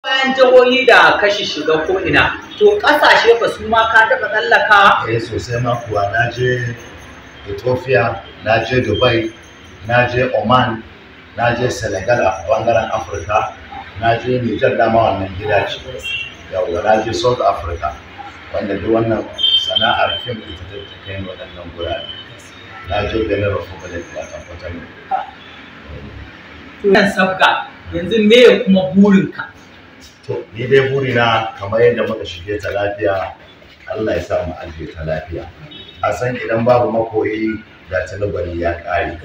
Bayan jihohi da kashi shiga ko ina, to ƙasashe ba su ma ka taɓa tsallakawa? Eh, sosai ma kuwa. Na je Ethiopia, na je Dubai, na je Oman, na je Senegal a bangaren Afirka, na je Niger, dama wannan gida ce. Yawwa, na je South Africa, wanda duk wannan sana'ar fim ita ta kai ni waɗannan gurare. Na je Benin Republic, wato Kwatano. To yan sabga yanzu, me kuma burinka? To, ni dai burina, kamar yadda muka shige ta lafiya, Allah ya sa mu ajiye ta lafiya. A san idan babu makoyi da gwani ya ƙare.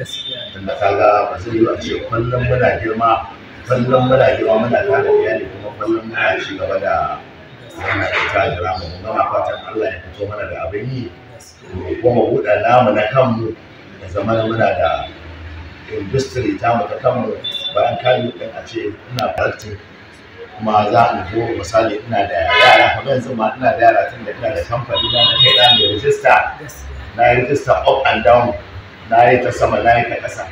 Tunda kaga ba zai yi a ce kullum muna girma, kullum muna girma, muna tare iyali, kuma kullum muna ci gaba da wannan ita drama. Muna fatan Allah ya fito mana da abin yi, mu kuma buɗe namu na kanmu, ya zama muna da industry ta mu ta kanmu. Bayan kayu ɗin, a ce ina practice, kuma za a zo, misali ina da yara, kamar yanzu ma ina da yara, tun da ina da kamfani na na kai na mai rijista. Na yi rijista up and down, na yi ta sama, na yi ta ƙasa.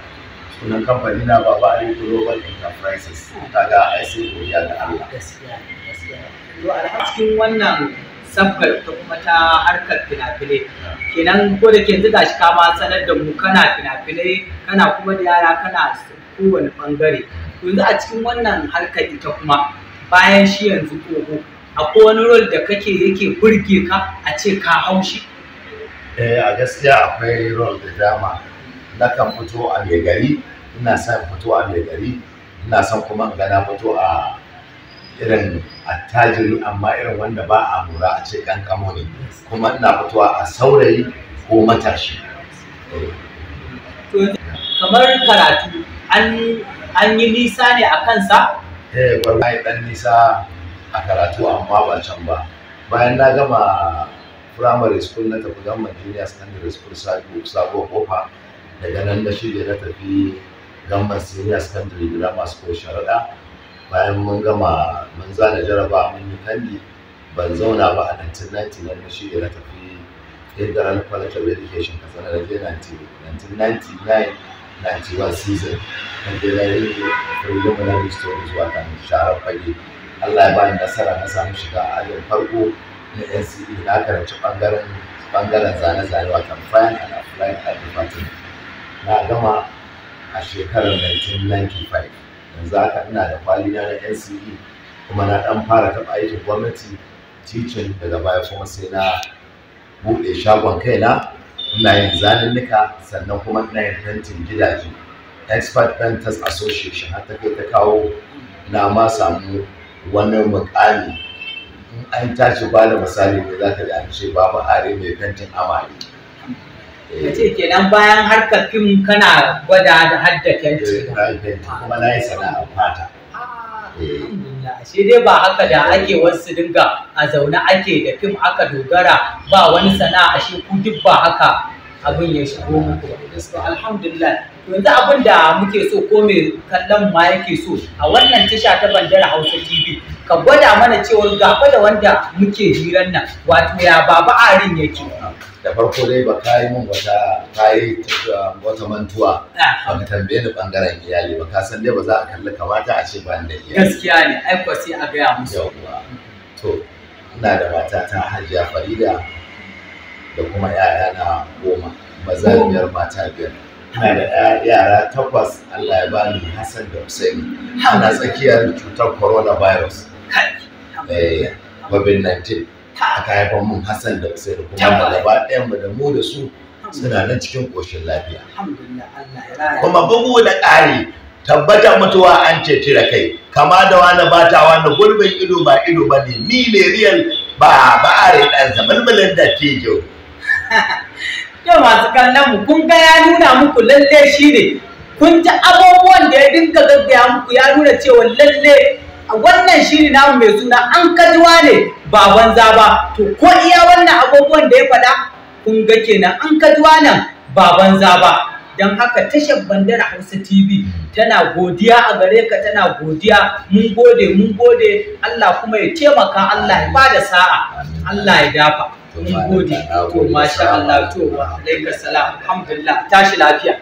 Sunan kamfani na Baba Ali Global Enterprises. Kaga ai sai godiya ga Allah. Gaskiya. To, a cikin wannan sabgar ta kuma ta harkar fina-finai kenan, ko da ke yanzu gashi ka ma sanar da mu kana fina-finai, kana kuma da yara, kana kowane bangare. Yanzu a cikin wannan harkar ita kuma bayan shi yanzu oho, akwai wani role da kake yake burge ka a ce ka haushi? Eh, a gaskiya akwai role da dama. Nakan fito a mai gari, ina son fito a mai gari, ina son kuma in ga na fito a irin attajiri, amma irin wanda ba a mura a ce kankamo ne. Kuma ina fitowa a saurayi ko matashi. To, kamar karatu an yi nisa ne a kansa? Eh, gwargwai dan nisa a karatu, amma ba can ba. Bayan na gama primary school, na tafi gama junior secondary school Sabo Kofa. Daga nan na shirya na tafi gama senior secondary grammar school Sharaɗa. Bayan mun gama, mun zana jaraba, mun yi kandi, ban zauna ba. A 1999 na shirya na tafi Federal College of Education Katsina. Na je 1999 91 season, na je na yi preliminary studies, watan sharar fage. Allah ya bani nasara, na samu shiga a ajin farko na NCE. Na karanci bangaren zane-zane, watan fine and applied art department. Na gama a shekarar 1995. Yanzu haka ina da kwalina na NCE, kuma na dan fara taɓa aikin gwamnati, teaching. Daga baya kuma sai na buɗe shagon kaina, ina yin zanunnuka, sannan kuma ina yin fentin gidaje, Expert Painters Association. Har ta kai ta kawo na ma samu wani mukami, in an tashi ba da misali ne za ka ji an ce Baba Are mai fentin amare. Ka ce kenan bayan harkar fim kana gwada da hadda fenti? Na yi fenti, kuma na yi sana'ar fata. Alhamdulillah, shi dai ba haka da ake wasu dinga a zaune ake da fim aka dogara, ba wani sana'a, ashe ku duk ba haka abin ya shigo muku ba. To, alhamdulillah. To, yanzu abin da muke so, ko mai kallon ma yake so a wannan tasha ta Bandar Hausa TV, ka gwada mana cewar gafa da wanda muke hiran nan, wato ya Baba Arin yake. Da farko dai ba ka yi min wata, ka yi wata mantuwa, ba ka tambaye ni bangaren iyali ba. Ka san dai ba za a kalli kamata a ce ba ni da iyali. Gaskiya ne, ai kuwa sai a gaya musu. Yauwa, to ina da matata Hajiya Farida da kuma 'ya'yana 10, maza biyar, mata biyar. Ina da yara takwas. Allah ya bani Hassan da Usaini. Ana tsakiyar cutar coronavirus, COVID-19, aka haifar mun Hassan da Usaini, kuma gaba ɗayan mu da mu da su suna nan cikin ƙoshin lafiya. Alhamdulillah, Allah ya raya. Kuma bugu da ƙari, tabbatar mutuwa an ce cire kai kama da wani bata wani gurbin ido ba ido ba ne. Ni ne real ba ba are ɗansa mulmulin da tijo. Yau masu kallon mu, kun ga ya nuna muku lalle shi ne. Kun ji abubuwan da ya dinga gaggaya muku, ya nuna cewa lalle a wannan shiri namu mai suna An Kajuwa ne ba banza ba. To, ko iya wannan abubuwan da ya faɗa, kun ga kenan an kajuwa nan ba banza ba. Don haka tashar Bandar Hausa TV tana godiya a gare ka, tana godiya. Mun gode, mun gode. Allah kuma ya taimaka, Allah ya bada sa'a, Allah ya dafa. Mun gode. To, masha Allah. To, wa alaikas salam. Alhamdulillah, tashi lafiya.